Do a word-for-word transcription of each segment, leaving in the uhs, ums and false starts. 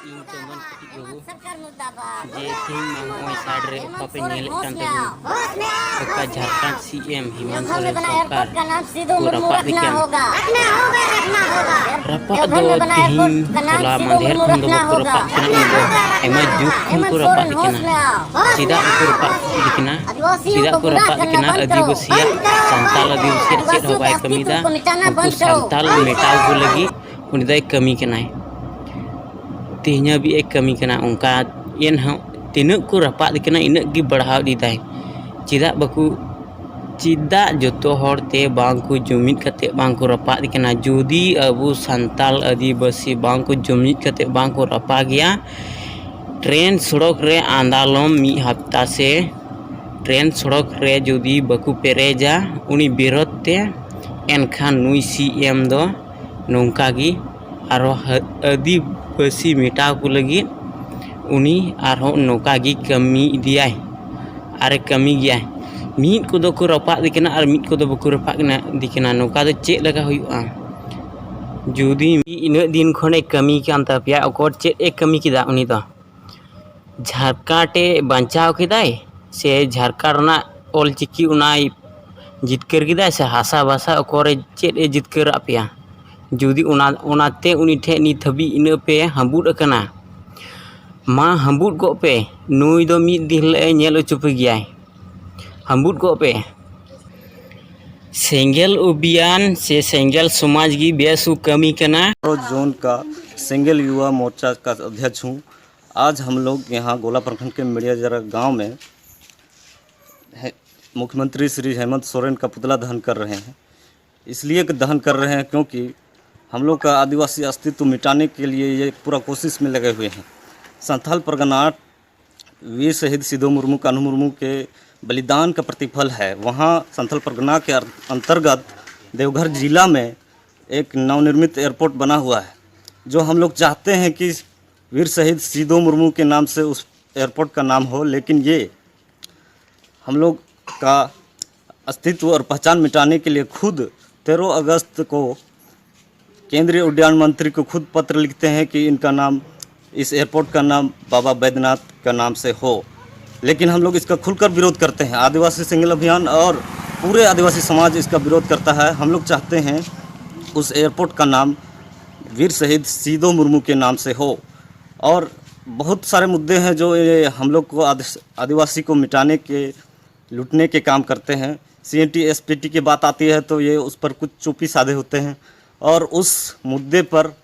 ᱤᱧ ᱪᱚᱱᱫᱚᱱ ᱠᱟᱹᱴᱤᱡ ᱵᱟᱹᱵᱩ, ᱡᱮ ᱛᱮᱦᱮᱧ ᱢᱟ ᱱᱚᱜᱼᱚᱭ ᱥᱟᱭᱤᱰ ᱨᱮ ᱚᱠᱟ ᱯᱮ ᱧᱮᱞᱮᱫ ᱠᱟᱱ ᱛᱟᱵᱚᱱ, ᱚᱠᱟ ᱡᱷᱟᱲᱠᱷᱚᱸᱰ ᱥᱤ ᱮᱢ ᱦᱤᱢᱚᱱᱛᱚ ᱥᱚᱨᱮᱱ ᱥᱚᱨᱠᱟᱨ ᱠᱚ ᱨᱟᱯᱟᱜ ᱫᱮ ᱠᱟᱱ᱾ ᱨᱟᱯᱟᱜ ᱫᱚ ᱛᱮᱦᱮᱧ ᱦᱚᱞᱟ ᱢᱟᱫᱷᱮᱨ ᱠᱷᱚᱱ ᱫᱚ ᱵᱟᱠᱚ ᱨᱟᱯᱟᱜ ᱠᱟᱱᱟ, ᱩᱱᱤ ᱫᱚ ᱟᱭᱢᱟ ᱡᱩᱜᱽ ᱠᱷᱚᱱ ᱠᱚ ᱨᱟᱯᱟᱜ ᱫᱮ ᱠᱟᱱᱟ᱾ ᱪᱮᱫᱟᱜ ᱵᱟᱠᱚ ᱨᱟᱯᱟᱜ ᱫᱮ ᱠᱟᱱᱟ? ᱪᱮᱫᱟᱜ ᱠᱚ ᱨᱟᱯᱟᱜ ᱫᱮ ᱠᱟᱱᱟ? ᱟᱹᱫᱤᱵᱟᱹᱥᱤᱭᱟᱜ, ᱥᱟᱱᱛᱟᱞ ᱟᱹᱫᱤᱵᱟᱹᱥᱤᱭᱟᱜ ᱪᱮᱫ ᱦᱚᱸ ᱵᱟᱭ ᱠᱟᱹᱢᱤᱭᱮᱫᱟ᱾ ᱩᱱᱠᱩ ᱥᱟᱱᱛᱟᱞ ᱢᱮᱴᱟᱣ ᱠᱚ ᱞᱟᱹᱜᱤᱫ ᱩᱱᱤ ᱫᱚᱭ ᱠᱟᱹᱢᱤ ᱠᱟᱱᱟᱭ᱾ ᱛᱮᱦᱮᱧ ᱦᱟᱹᱵᱤᱡ ᱮ ᱠᱟᱹᱢᱤ ᱠᱟᱱᱟ᱾ ᱚᱱᱠᱟ ᱮᱱᱦᱚᱸ ᱛᱤᱱᱟᱹᱜ ᱠᱚ ᱨᱟᱯᱟᱜ ᱤᱫᱤ ᱠᱟᱱᱟ, ᱤᱱᱟᱹᱜ ᱜᱮ ᱵᱟᱲᱦᱟᱣ ᱤᱫᱤᱭᱮᱫᱟᱭ᱾ ᱪᱮᱫᱟᱜ ᱵᱟᱠᱚ, ᱪᱮᱫᱟᱜ ᱡᱚᱛᱚ ᱦᱚᱲ ᱛᱮ ᱵᱟᱝ ᱠᱚ ᱡᱩᱢᱤᱫ ᱠᱟᱛᱮ ᱵᱟᱝ ᱠᱚ ᱨᱟᱯᱟᱜ ᱤᱫᱤ ᱠᱟᱱᱟ? ᱡᱩᱫᱤ ᱟᱵᱚ ᱥᱟᱱᱛᱟᱞ ᱟᱹᱫᱤᱵᱟᱹᱥᱤ ᱵᱟᱝ ᱠᱚ ᱡᱩᱢᱤᱫ ᱠᱟᱛᱮ ᱵᱟᱝ ᱠᱚ ᱨᱟᱯᱟᱜᱮᱭᱟ, ᱴᱨᱮᱱ ᱥᱚᱲᱚᱠ ᱨᱮ ᱟᱸᱫᱟᱞᱚᱢ ᱢᱤᱫ ᱦᱟᱯᱛᱟ ᱥᱮ ᱴᱨᱮᱱ ᱥᱚᱲᱚᱠ ᱨᱮ ᱡᱩᱫᱤ ᱵᱟᱠᱚ ᱯᱮᱨᱮᱡᱟ ᱩᱱᱤ ᱵᱤᱨᱳᱫᱷ ᱛᱮ, ᱮᱱᱠᱷᱟᱱ ᱱᱩᱭ ᱥᱤ ᱮᱢ ᱫᱚ ᱱᱚᱝᱠᱟ ᱜᱮ ᱟᱨᱦᱚᱸ ᱦᱟᱹ-, ᱟᱹᱫᱤᱵᱟᱹᱥᱤ ᱢᱮᱴᱟᱣ ᱠᱚ ᱞᱟᱹᱜᱤᱫ ᱩᱱᱤ ᱟᱨᱦᱚᱸ ᱱᱚᱝᱠᱟ ᱜᱮ ᱠᱟᱹᱢᱤ ᱤᱫᱤᱭᱟᱭ ᱟᱨᱮ ᱠᱟᱹᱢᱤ ᱜᱮᱭᱟᱭ᱾ ᱢᱤᱫ ᱠᱚᱫᱚ ᱠᱚ ᱨᱟᱯᱟᱜ ᱤᱫᱤ ᱠᱟᱱᱟ ᱟᱨ ᱢᱤᱫ ᱠᱚᱫᱚ ᱵᱟᱠᱚ ᱨᱟᱯᱟᱜ ᱠᱟᱱᱟ, ᱤᱫᱤ ᱠᱟᱱᱟ᱾ ᱱᱚᱝᱠᱟ ᱫᱚ ᱪᱮᱫ ᱞᱮᱠᱟ ᱦᱩᱭᱩᱜᱼᱟ? ᱡᱩᱫᱤ ᱤᱱᱟᱹᱜ ᱫᱤᱱ ᱠᱷᱚᱱᱮ ᱠᱟᱹᱢᱤ ᱠᱟᱱ ᱛᱟᱯᱮᱭᱟ, ᱚᱠᱚᱨ ᱪᱮᱫ ᱮ ᱠᱟᱹᱢᱤ ᱠᱮᱫᱟ ᱩᱱᱤ ᱫᱚ? ᱡᱷᱟᱨᱠᱷᱟᱸᱰ ᱮ ᱵᱟᱧᱪᱟᱣ ᱠᱮᱫᱟᱭ ᱥᱮ ᱡᱷᱟᱨᱠᱷᱟᱸᱰ ᱨᱮᱱᱟᱜ ᱚᱞ ᱪᱤᱠᱤ ᱚᱱᱟᱭ ᱡᱤᱛᱠᱟᱹᱨ ᱠᱮᱫᱟᱭ ᱥᱮ ᱦᱟᱥᱟ ᱵᱷᱟᱥᱟ ᱚᱠᱚᱨᱮ ᱪᱮᱫ ᱮ ᱡᱤᱛᱠᱟᱹᱨᱟᱜ ᱯᱮᱭᱟ? ᱡᱩᱫᱤ ᱚᱱᱟ, ᱚᱱᱟᱛᱮ ᱩᱱᱤ ᱴᱷᱮᱱ ᱱᱤᱛ ᱦᱟᱹᱵᱤᱡ ᱤᱱᱟᱹᱜ ᱯᱮ ᱦᱟᱹᱵᱩᱫ ᱟᱠᱟᱱᱟ, ᱢᱟ ᱦᱟᱹᱵᱩᱫ ᱠᱚᱜ ᱯᱮ, ᱱᱩᱭ ᱫᱚ ᱢᱤᱫ ᱫᱤᱱ ᱦᱤᱞᱳᱜ ᱮ ᱧᱮᱞ ᱦᱚᱪᱚ ᱯᱮ ᱜᱮᱭᱟᱭ᱾ ᱦᱟᱹᱵᱩᱫ ᱠᱚᱜ ᱯᱮ᱾ ᱥᱮᱸᱜᱮᱞ ᱚᱵᱷᱤᱭᱟᱱ ᱥᱮ ᱥᱮᱸᱜᱮᱞ ᱥᱚᱢᱟᱡᱽ ᱜᱮ ᱵᱮᱥ ᱠᱚ ᱠᱟᱹᱢᱤ ᱠᱟᱱᱟ᱾ जोन का सेंगेल युवा मोर्चा का अध्यक्ष हूँ। आज हम लोग यहाँ गोला प्रखंड के मिड़ियाजरा गांव में है, मुख्यमंत्री श्री हेमंत सोरेन का पुतला दहन कर रहे हैं। इसलिए दहन कर रहे हैं क्योंकि हम लोग का आदिवासी अस्तित्व मिटाने के लिए ये पूरा कोशिश में लगे हुए हैं। संथाल परगना वीर शहीद सिद्धू मुर्मू, कान्हू मुर्मू के बलिदान का प्रतिफल है। वहाँ संथाल परगना के अर-, अंतर्गत देवघर जिला में एक नवनिर्मित एयरपोर्ट बना हुआ है, जो हम लोग चाहते हैं कि वीर शहीद सिद्धू मुर्मू के नाम से उस एयरपोर्ट का नाम हो, लेकिन ये हम लोग का अस्तित्व और पहचान मिटाने के लिए खुद तेरह अगस्त को केंद्रीय उड्डयन मंत्री को खुद पत्र लिखते हैं कि इनका नाम इस एयरपोर्ट का नाम बाबा बैद्यनाथ का नाम से हो। लेकिन हम लोग इसका खुलकर विरोध करते हैं। आदिवासी सिंगल अभियान और पूरे आदिवासी समाज इसका विरोध करता है। हम लोग चाहते हैं उस एयरपोर्ट का नाम वीर शहीद सीदो मुर्मू के नाम से हो। और बहुत सारे मुद्दे हैं जो ये हम लोग को आदिस-, आदिवासी को मिटाने के, लूटने के काम करते हैं। C N T S P T की बात आती है तो ये उस पर कुछ चुप्पी साधे होते हैं। और उस मुद्दे पर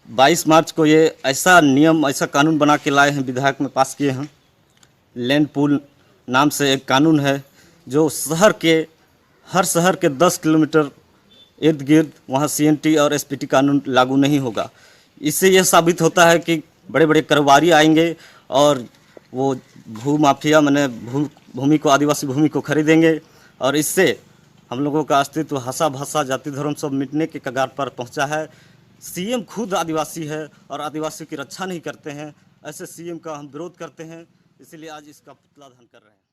बाईस मार्च को ये ऐसा नियम, ऐसा कानून बना के लाए हैं, विधायक में पास किए हैं। लैंड पूल नाम से एक कानून है जो शहर के, हर शहर के दस किलोमीटर इर्द गिर्द वहाँ सी एन टी और एस पी टी कानून लागू नहीं होगा। इससे यह साबित होता है कि बड़े बड़े कारोबारी आएंगे और वो भू माफिया, मैंने भू भूमि को, आदिवासी भूमि को खरीदेंगे और इससे हम लोगों का अस्तित्व, भाषा, भाषा, जाति, धर्म सब मिटने के कगार पर पहुंचा है। सी एम खुद आदिवासी है और आदिवासियों की रक्षा नहीं करते हैं। ऐसे सी एम का हम विरोध करते हैं, इसीलिए आज इसका पुतला दहन कर रहे हैं।